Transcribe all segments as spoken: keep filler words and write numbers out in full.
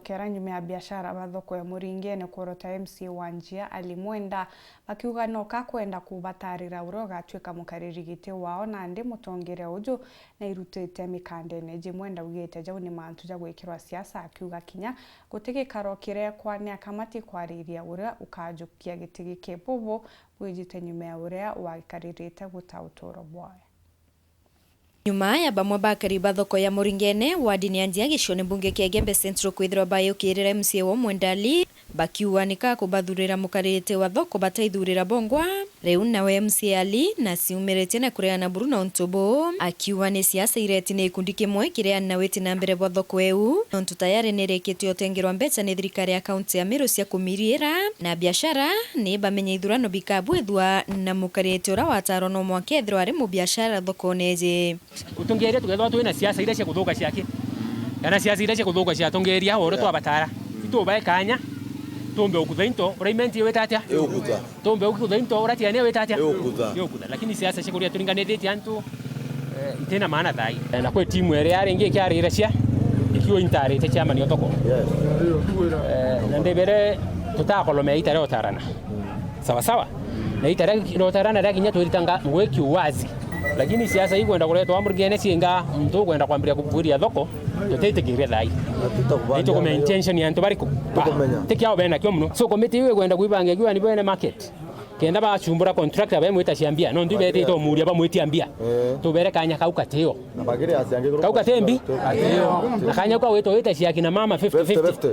Kera nyuma ya biashara ba thoko ya Muringene kworota M C A wa Njia Ali Mwenda, bakiuga no kakwenda kubatarira uria ugatuika mukariri giti wao, nandi mutongeria uju nairutite mikandene iji. Mwenda augite jau ni mantu ja gwikirwa siasa, akiuga kinya guti gikaro kirekwa ni akamati kwariria uria ukajukia giti giki. Bubu bwijite nyuma ya uria wagikaririte guta uturo bwawe. Nyuma ya bamwe ba akari ba thoko ya Muringene, wardini ya Njia, gicione mbunge kia Igembe Central, kwithirwa bayukirira M C A wao Mwenda Ali, bakiuga ni ka kubathurira mukarite wa thoko bataithurira bongwa. Riu nawe M C A Ali naciumiritie na kuregana buru na untu buu, akiuga ni siasa ireti ni gikundi kimwe kiria na witi na mbere bwa thoko iu, nontu tayari ni irikite utengerwa mbeca ni thirikari ya kaunti ya Meru cia kumiriira na biashara, ni bamenya ithurano bikabwithua na mukarite uria watarwa no mwanka ethirwa ari mubiashara thokone iji. Utongeria tukethirwa twina siasa iria cia kuthuka ciaki, kana siasa iria cia kuthuka cia atongeria o uria twabatara. Itubae kanya, tumbe ukutha into, uria imenti iwita atia? Iukutha. Tumbe ukutha into, uria tiania iwita atia? Iukutha. Iukutha. Lakini siasa cia kuria turinganithitie antu, eh, itina maana thai. Eh, na kwi timu iria ringi ikiarire cia, ikiwa intarite chairman o thoko. Yes. Eh, na ndibere tutakolomea ita ria utarana. Sawa sawa. Na ita ria utarana ria kinya twiritanga ngui kiuwazi. Lakini siasa ikwenda kuretwa Muringene ciinga, muntu ukwenda kwambiria kuburia thoko, tutitikiria thai. Itukumenya intention ya antu bariku. Tukumenya. Ti kiao bena kio muno. So committee iu ikwenda kuibangia kiwa ni bene market. Kenda bacumbura contractor bemwita cia mbia. Nontu ibetite umuria bamwitia mbia. Eh. Tubere kanya kau katio. Na bagire aciangi kuru. Kau katembi? Atio. Na kanya kau wito wita cia kina mama fifty fifty. Fifty fifty.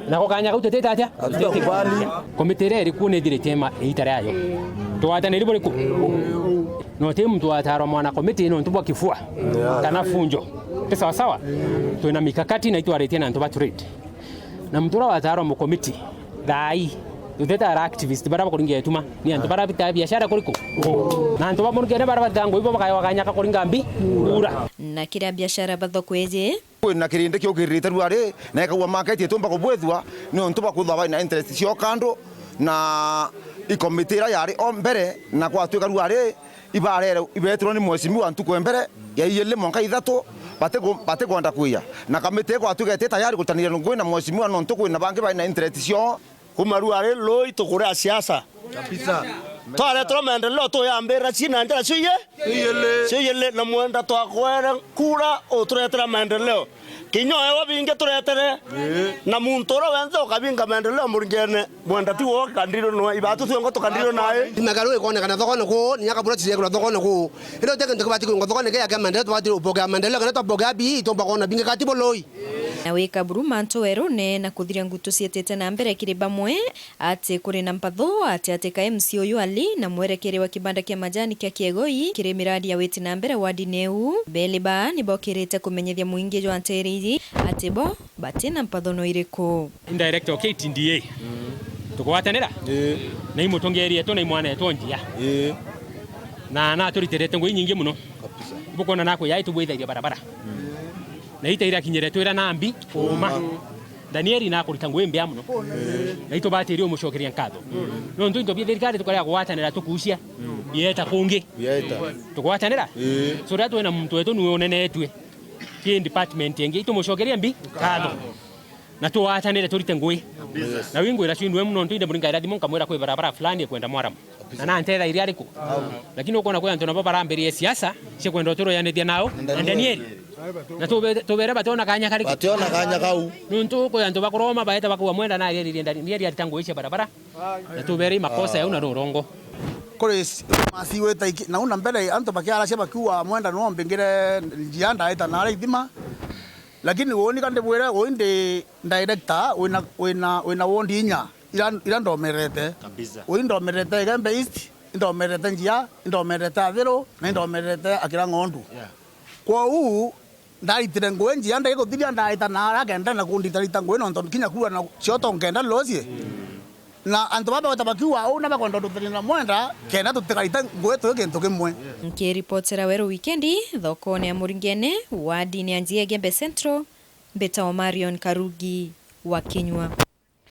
Nako kanya kau tutite atia? Hatutakubali. Komiti iria iri kuo ni ithirite ma-, iita riayo. Tugwataniri buriku? No ti muntu watarwa mwana komiti nontu bwa kifua. Yeah. Kana funjo. Ti sawa sawa? Twina mikakati na itwaritie na antu ba trade. Na muntu uria watarwa mukomiti, thai. Tutitara activist baria bakuringa ituma. Ni antu baria bitaga biashara kuriku? Na antu ba Muringene baria batitanga ibo bakaywa kanya ka kuringa mbi? Kura. Na kiria biashara ba thoko iji. Kwina kirindi kiukiririte ruari, na ikauga market itumba kubwithua, niuntu bwa kwithwa baina interest cio kando, na ikomiti iria yari o mbere, na gwatuika ruari, ibarere, ibetirwe ni mheshimiwa ntuku ya mbere, ya iili mwanka ithatu, batiku-, batikwenda kwiya. Na kamiti igwatuika iti tayari gutaniria ngui na mheshimiwa, nontu kwina bangi baina interest cio. Kuma ruari rui tukuria siasa. Kabisa. Twareterwa maendeleo tuyambirira ci na njira cio iye? Cio iili. Cio iili, na Mwenda twakwere kura uturetera maendeleo. Kinya ewe bingi turetere. Ii. Na muntu uria wenthe ukabinga maendeleo Muringene, Mwenda ti woka kandirio nwe. Ibatu twengo tukandirio nai. Imagaru ikonekana thokone kuu, ni nyaka bura cirekirwa thokone kuu. Indi uti kintu kibati kwingwa thokone kia maendeleo, tubati upokea maendeleo, kana twapokea bii, tumba kwona bingi kati buloi. Na wika buru mantu werune na kuthiria ngutu cietete na mbere kiri bamwe, ati kuri na mpatho ati ati ka M C A uyu Ali na mwerekeri wa kibanda kia majani kia Kiegoi kiri miradi ya witi na mbere wardini iu. Beli ba ni bokirite kumenyithia muingi jwa nteere iji ati bo bati na mpatho no iriku. Director wa K T D A. Tugwatanira? Ii. Na imutongeria etu na imwana etu Njia. Ii. Na naturitirite ngui nyingi muno. Kabisa. Ibukwona nakwi yai tubwithairie barabara. Na ita irakinyire twira na mbi kuuma. Danieli nakurita ngui mbia muno. Na itubatiri umucokeria nkatho. Nontu into bia thirikari tukaria kugwatanira tukucia. Bieta kungi. Bieta. Tugwatanira? Ii. So riria twina muntu wetu niwe unenetue ki department ingi, itumucokeria mbi nkatho. Na tugwatanire turite ngui. Yes. Na wingwira cwinue muno, nontu inde Muringa irathimo nkamwira kwi barabara fulani ikwenda Mwaramu. Na nantethairie ariku? Lakini ukwona kwi antu nabo barambirie siasa cia kwenda uturoyanithia nao na Danieli. Na tube-, tubere bationa kanya kariki? Bationa kanya kau. Nontu kwi antu bakuroma baeta bakuwa Mwenda na arieririe Danieli arita ngui cia barabara. Na tubere i makosa yau na rurongo. Kuri s-, masi wita iki-, nau na mbere antu bakiaracia bakiuga Mwenda no mbingire Njia ndaita na aria ithima. Lakini uni ka ndibwire, ui ndi director wina, wina, wina ward inya. Ira, ira ndomerete. Kabisa. Ui ndomerete Igembe East, indomerete Njia, indomerete Athiru, na indomerete Akira Ng'ondu. Yeah. Kwou, ndaritire ngui Njia, ndai kuthiria ndaita na aria akenda na kunditarita ngui nontu kinya kuua na cioto nkenda losie. Na antu baba bagweta bakiuga uu na bakwenda ndutania na Mwenda, kenda tutikarite ngui tui kintu kimwe. Nkiripotera Weru Wikendi, thokone ya Muringene, wardini ya Njia Igembe Central, mbitagwa Marion Karugi wa Kinyua.